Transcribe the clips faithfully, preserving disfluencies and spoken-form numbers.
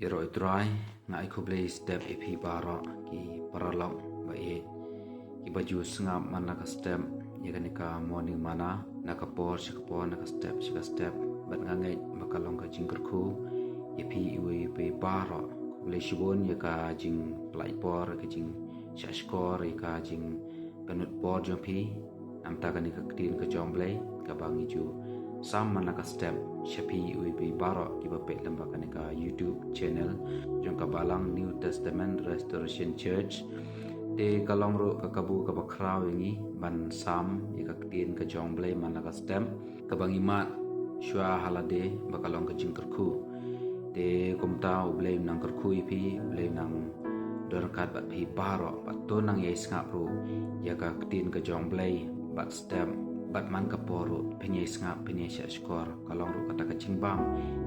Trai, nga ai khublei step ïa phi baroh ki paralok ba ïeit kiba ju sngap man la ka step ïa kane ka morning manna, na ka por sha ka por, na ka step sha ka step. Bad nga ngeit ba ka long ka jingkyrkhu ïa phi iwei pa iwei baroh. Khublei shibun ïa ka jingpynlait por, ïa ka jingshahshkor, ïa ka jingpynlut por jong phi. Namar kane ka ktien ka jong Blei kaba ngi ju sam man la ka step sha phi iwei pa iwei baroh kiba peit lyngba kane ka YouTube channel jong ka Balang New Testament Restoration Church. Te ka long ruh ka kabu kaba khraw ïa ngi ban sam ïa ka ktien ka jong Blei man la ka step kaba ngi mad shuwa ha lade ba ka long ka jingkyrkhu. Te kumta U Blei un nang kyrkhu ïa phi, U Blei un nang don ryngkat bad phi baroh, bad to nang ïai sngap ruh ïa ka ktien ka jong Blei bad step, bad man ka por ruh phin ïai sngap, phin ïai shahshkor. Ka long ruh kata ka jingbam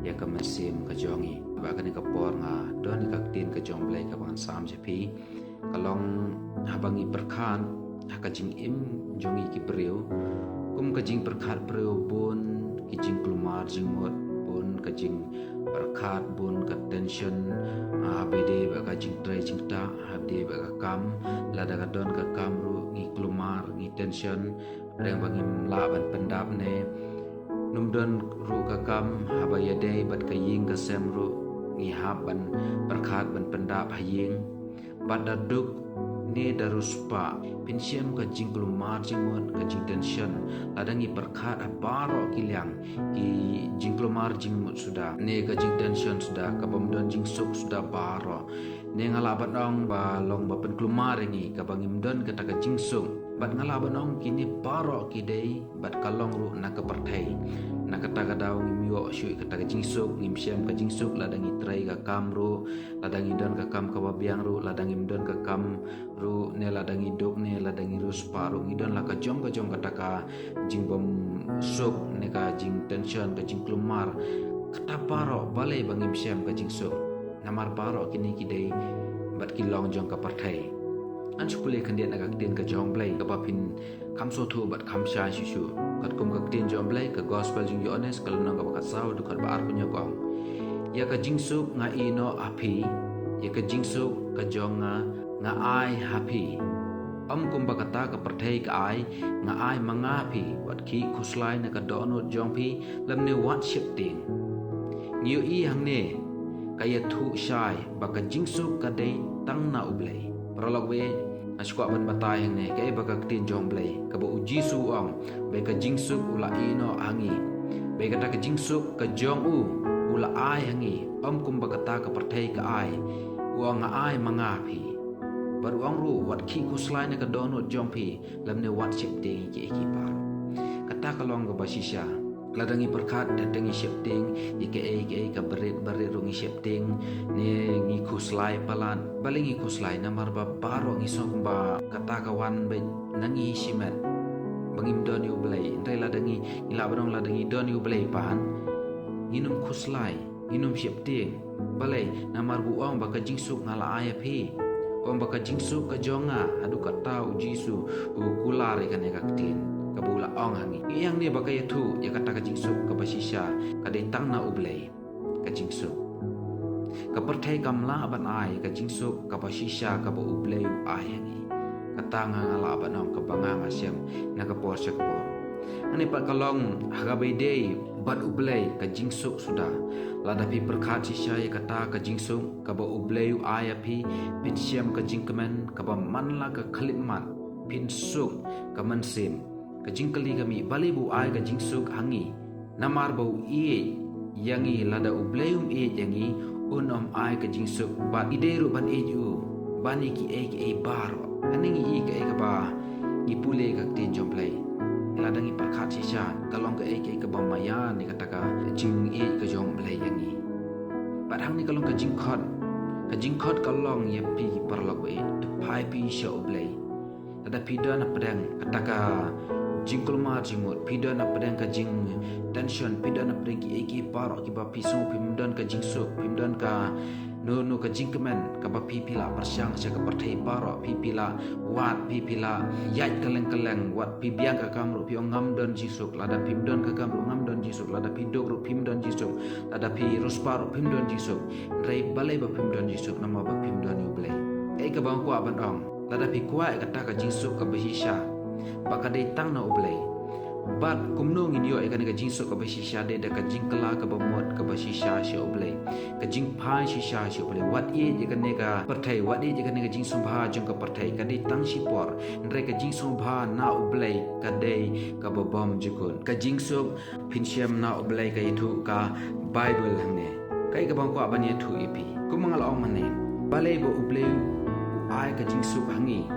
ïa ka mynsiem ka jong ngi. Bad kane ka por nga don ïa ka ktien ka jong Blei kaba ngan sam sha phi. Ka long haba ngi pyrkhat ha ka jingim jong ngi ki briew, kum ka jingpyrkhat briew bun ki jingkulmar jingmut, bun ka jingpyrkhat, bun ka tension, haba ïadei bad ka jingtrei jingktah, haba ïadei bad ka kam, lada ka don ka kam ruh ngi kulmar, ngi tension, hapdeng ba ngim lah ban pyndap ne. Ym don ruh ka kam, haba ïadei bad ka ïing ka sem ruh ngi hap ban pyrkhat ban pyndap ha ïing. Bad da duk ne da riewspah phin shem ka jingkulmar jingmut, ka jingtension. Lada ngi pyrkhat ha baroh ki liang, ki jingkulmar jingmut suda ne ka jingtension suda, kaba ym don jingsuk suda baroh. Ne nga lah ban ong ba long ba pynkulmar ïa ngi kaba ngim don kata ka jingsuk. Bad nga lah ban ong kine baroh ki dei bad ka long ruh na ka pyrthei. Na kata ka daw ngim ïoh shuh kata ka jingsuk, ngim shem ka jingsuk lada ngi trei ka kam ruh, lada ngi don ka kam kaba biang ruh, lada ngim don ka kam ruh, ne lada ngi duk, ne lada ngi riewspah ruh, ngi don la ka jong ka jong kata ka jingbym suk ne ka jingtension, ka jingkulmar. Kata baroh balei ba ngim shem ka jingsuk? Namar baroh kine ki dei bad ki long jong ka pyrthei. Ngan shu pule khyndiat na ka ktien ka jong Blei kaba phin kham sngewthuh bad kham shai shuh shuh. Katkum ka ktien jong Blei, ka Gospel jong u Ïoannis, ka lynnong kaba khatsaw, dkhot ba arphew hynñiew ka ong: Ïa ka jingsuk nga ïehnoh ha phi, ïa ka jingsuk ka jong nga nga ai ha phi. Ym kumba kata ka pyrthei ka ai, nga ai ma nga ha phi. Wat khih khuslai na ka dohnud jong phi, lymne wat sheptieng. Ngi ïohi hangne ka ïathuh shai ba ka jingsuk ka dei tang na U Blei. Paralok ba ïeit, nga shu kwah ban batai hangne kaei ba ka ktien jong Blei, kaba U Jisu u ong ba ka jingsuk u la ïehnoh ha ngi. Ba kata ka jingsuk ka jong u u la ai ha ngi, ym kumba kata ka pyrthei ka ai. U ong nga ai ma nga ha phi. Bad u ong ruh wat khih khuslai na ka dohnud jong phi, lymne wat sheptieng ïa kiei kiei baroh. Kata ka long kaba shisha. Lada ngi pyrkhat da ngi sheptieng ïa kiei kiei, ka barit barit ruh ngi sheptieng, ne ngi khuslai palat. Balei ngi khuslai? Namar ba baroh ngi sngew kumba kata ka wan beit na ngi shimet, ba ngim don ïa U Blei. Hynrei lada ngi, ngi lah ban ong lada ngi don ïa U Blei pat, ngin ym khuslai, ngin ym sheptieng. Balei? Namar ba u ong ba ka jingsuk nga la ai ha phi. U ong ba ka jingsuk ka jong nga. Haduh katta U Jisu u kular ïa kane ka ktien kaba u la ong ha ngi. Ïa hangne ba ka ïathuh ïa kata ka jingsuk kaba shisha ka dei tang na U Blei. Ka jingsuk, ka pyrthei kam lah ban ai ka jingsuk kaba shisha kaba U Blei u ai ha ngi. Kata nga, nga lah ban ong kaba nga, nga shem na ka por sha ka por. Hangne pat ka long ha kaba ïadei bad U Blei ka jingsuk suda. Lada phi pyrkhat shisha ïa kata ka jingsuk kaba U Blei u ai ha phi, phin shem ka jingkmen kaba man la ka khyllipmat, phin suk ka mynsiem. Ka jingkylli ka mih, balei ba u ai ka jingsuk ha ngi? Namar ba u ïeit ïa ngi. Lada U Blei um ïeit ïa ngi, un ym ai ka jingsuk. Bad ngi dei ruh ban ïeit ïa u ban ïa kiei kiei baroh. Hangne ngi ïohi kaei kaba ngi pule ka ktien jong Blei. Lada ngi pyrkhat shisha, ka long kaei kaei kaba maïan ïa kata ka jingïeit ka jong Blei ïa ngi. Bad hangne ka long ka jingkhot, ka jingkhot ka long ïa phi paralok ba ïeit, to phai phi sha U Blei. Lada phi don hapdeng kata ka jingkulmar jingmut, phi don hapdeng ka jingtension, phi don hapdeng kiei kiei baroh kiba phi sngew phim don ka jingsuk, phim don kano kano ka jingkmen kaba phi, phi lah pyrshang sha ka pyrthei baroh, phi, phi lah Wat phi phi la ïaid kylleng kylleng, wat phi biang ka kam ruh phi ong ngam don jingsuk, lada phim don ka kam ruh ngam don jingsuk, lada phi duk ruh phim don jingsuk, lada phi riewspah ruh phim don jingsuk. Hynrei balei ba phim don jingsuk? Namar ba phim don ïa U Blei. Kaei kaba nga kwah ban ong, lada phi kwah ïa kata ka jingsuk kaba shisha, ba ka dei tang na U Blei. Bad kumno ngin ïoh ïa kane ka jingsuk kaba shisha? Dei da ka jingkylla kaba mut kaba shisha sha U Blei, ka jingphai shisha sha U Blei. Wat ïeit ïa kane ka pyrthei, wat ïeit ïa kane ka jingsngewbha jong ka pyrthei, ka dei tang shipor. Hynrei ka jingsngewbha na U Blei ka dei kaba bymjukut. Ka jingsuk phin shem na U Blei ka ïathuh ka Baibl hangne. Kaei kaba nga kwah ban ïathuh ïa phi, kumba nga la ong mynne, balei ba U Blei u ai ka jingsuk ha ngi?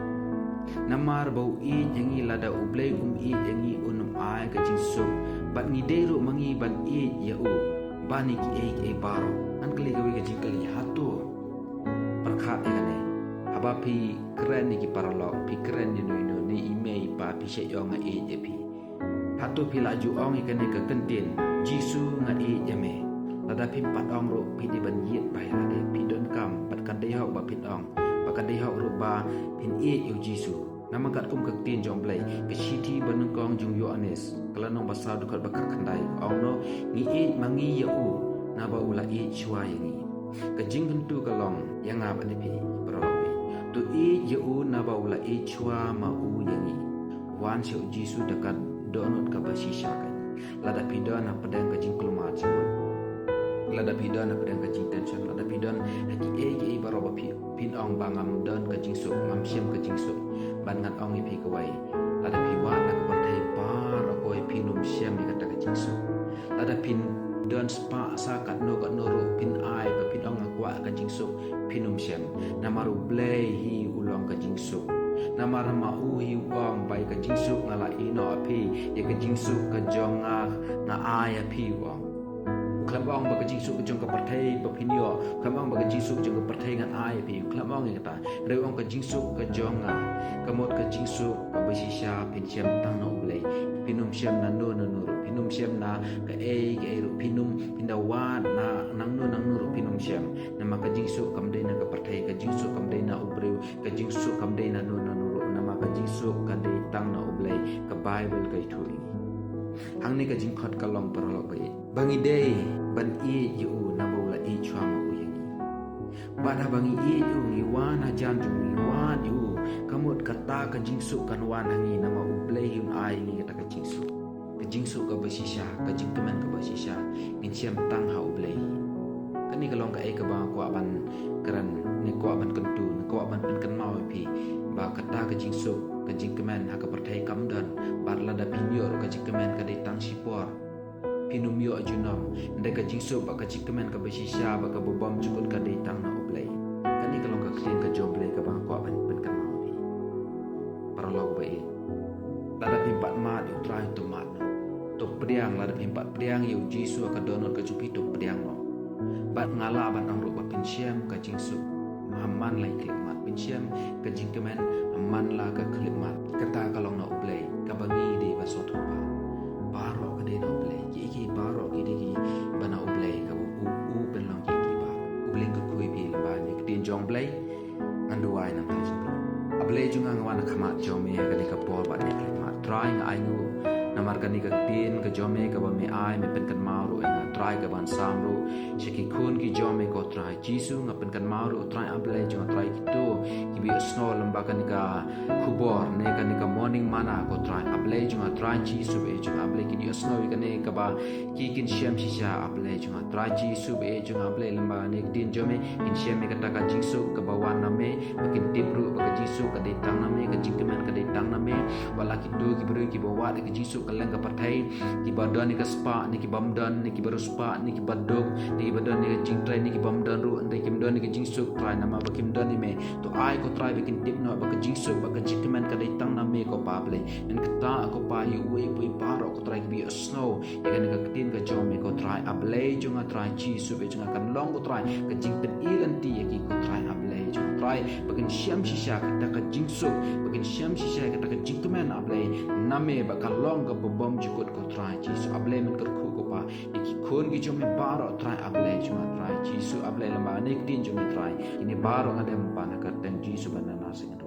Namar ba u ïeit ïa ngi. Lada U Blei um ïeit ïa ngi, un ym ai ka jingsuk. Bad ngi dei ruh ma ngi ban ïeit ïa u ban ïa kiei kiei baroh. Ngan kylli kawei ka jingkylli, hato, pyrkhat ïa kane, haba phi kren ïa ki paralok, phi kren ïa uno uno, ne i mei i pa, phi shait ong nga ïeit ïa phi. Hato phi la ju ong ïa kane ka kyntien, Jisu nga ïeit ïa me? Lada phim pat ong ruh phi dei ban ïeit bha ïa lade. Phi donkam bad ka dei hok ba phin ong, bad ka dei hok ruh ba phin ïeit ïa u Jisu. Namar katkum ka ktien jong U Blei, ka shithi banyngkong jong u Ïoannis, ka lynnong ba saw, dkhot ba khatkhyndai, ka ong noh, ngi ïeit ma ngi ïa u naba u la ïeit shuwa ïa ngi. Ka jingkyntu ka long ïa nga bad ïa phi, paralok, to ïeit ïa u naba u la ïeit shuwa ma u ïa ngi. Wan sha u Jisu da ka dohnud kaba shisha kein. Lada phi don hapdeng ka jingkulmar jingmut, lada phi don hapdeng ka jingtension, lada phi don ha kiei kiei baroh ba phi, phin ong ba ngam don ka jingsuk, ngam shem ka jingsuk. Bad ngan ong ïa phi kawei, lada phi wad na ka pyrthei baroh kawei, phin ym shem ïa kata ka jingsuk. Lada phin don spah sa katno katno ruh, phin ai ba phin ong nga kwah ka jingsuk, phin ym shem. Namar U Blei hi u long ka jingsuk. Namar ma u hi u ong ba ïa ka jingsuk nga la ïehnoh ha phi, ïa ka jingsuk ka jong nga nga ai ha phi, u ong. U khlem ong ba ka jingsuk ka jong ka pyrthei ba phin ïoh, u khlem ong ba ka jingsuk ka jong ka pyrthei ngan ai ha phi, u khlem ong ïa kata. Hynrei u ong ka jingsuk ka jong nga, ka mut ka jingsuk kaba shisha, phin shem tang na U Blei. Phin ym shem na no na no ruh, phin ym shem na kaei kaei ruh, phin ym, phin da wad na nangno nangno ruh phin ym shem. Namar ka jingsuk kam dei na ka pyrthei, ka jingsuk kam dei na u briew, ka jingsuk kam dei na no na no ruh, namar ka jingsuk ka dei tang na U Blei. Ka Baibl ka ïathuh ïa ngi. Hangne ka jingkhot ka long, paralok ba ïeit, ba ngi dei ban ïeit ïa u naba u la ïeit shuwa ma u ïa ngi. Bad haba ngi ïeit ïa u, ngi wan hajan jong u, ngi wad ïa u, ka mut kata ka jingsuk kan wan ha ngi, namar U Blei hi un ai ïa ngi kata ka jingsuk. Ka jingsuk kaba shisha, ka jingkmen kaba shisha, ngin shem tang ha U Blei. Kane ka long kaei kaba nga kwah ban kren, ne kwah ban kyntu, ne kwah ban pynkynmaw ïa phi, ba kata ka jingsuk, ka jingkmen ha ka pyrthei kam don. Bad lada phin ïoh ruh ka jingkmen ka dei tang shipor, phin ym ïoh junom. Hynrei ka jingsuk bad ka jingkmen kaba shisha bad kaba bymjukut ka dei tang na U Blei. Kane ka long ka ktien ka jong U Blei kaba nga kwah ban pynkynmaw ïa phi, paralok ba ïeit. Lada phim pat mad ïa U Trai, to mad noh. To pdiang, lada phim pat pdiang ïa u Jisu ha ka dohnud ka jong phi, to pdiang noh. Bad nga lah ban ong ruh ba phin shem ka jingsuk ha man la ki khyllipmat, phin shem ka jingkmen ha man la ka khyllipmat. Kata ka long na U Blei, kaba ngi dei ban sngewthuh ba baroh ka dei na U Blei. Kiei kiei baroh ki dei kiba na U Blei, kaba u, u pynlong kiei kiei baroh. U Blei un kyrkhu ïa phi lyngba kane ka ktien jong U Blei. Ngan duwai namar jong phi. A Blei jong nga, nga wan ha khmat jong me ha kane ka por bad kane ka khyllipmat. Trai, nga ainguh namar kane ka ktien ka jong me kaba me ai, me pynkynmaw ruh ïa nga, Trai, kaban sam ruh sha ki khun ki jong me, ko Trai Jisu. Nga pynkynmaw ruh, Trai, A Blei jong nga, Trai, kito kiba ïohsngew lyngba kane ka khubor ne kane ka Morning Manna, ko Trai, A Blei jong nga, Trai Jisu, ba ïeit jong nga, A Blei, kin ïohsngew ïa kane kaba ki kin shem shisha, A Blei jong nga, Trai Jisu, ba ïeit jong nga, A Blei, lyngba kane ka ktien jong me, kin shem ïa kata ka jingsuk kaba wan na me, ba kin tip ruh ba ka jingsuk ka dei tang na me, ka jingkmen ka dei tang na me. Wat la kito ki briew kiba wad ïa ka jingsuk kylleng ka pyrthei, kiba don ïa ka spah ne kibym don, ne kiba riewspah ne kiba duk, ne kiba don ïa ka jingtrei ne kibym don ruh, hynrei kim don ïa ka jingsuk, Trai, namar ba kim don ïa me. To ai, ko Trai, ba kin tip noh ba ka jingsuk bad ka jingkmen ka dei tang na me, ko Pa Blei. Ngan kyrpad, ko Pa, ïa uwei pa uwei baroh, ko Trai, kiba ïohsngew ïa kane ka ktien ka jong me, ko Trai, A Blei jong nga, Trai Jisu, ba ïeit jong nga, kan long, ko Trai, ka jingpyni lynti ïa ki, ko Trai, A Blei jong nga, Trai, ba kin shem shisha kata ka jingsuk, ba kin shem shisha kata ka jingkmen, A Blei, na me, ba kan long kaba bymjukut, ko Trai Jisu. A Blei, men kyrkhu, ko Pa, ïa ki khun ki jong me baroh, Trai, A Blei jong nga, Trai Jisu. A Blei, lyngba kane ka ktien jong me, Trai, kine baroh nga dem ban ha ka kyrteng Jisu ba na Nasareth.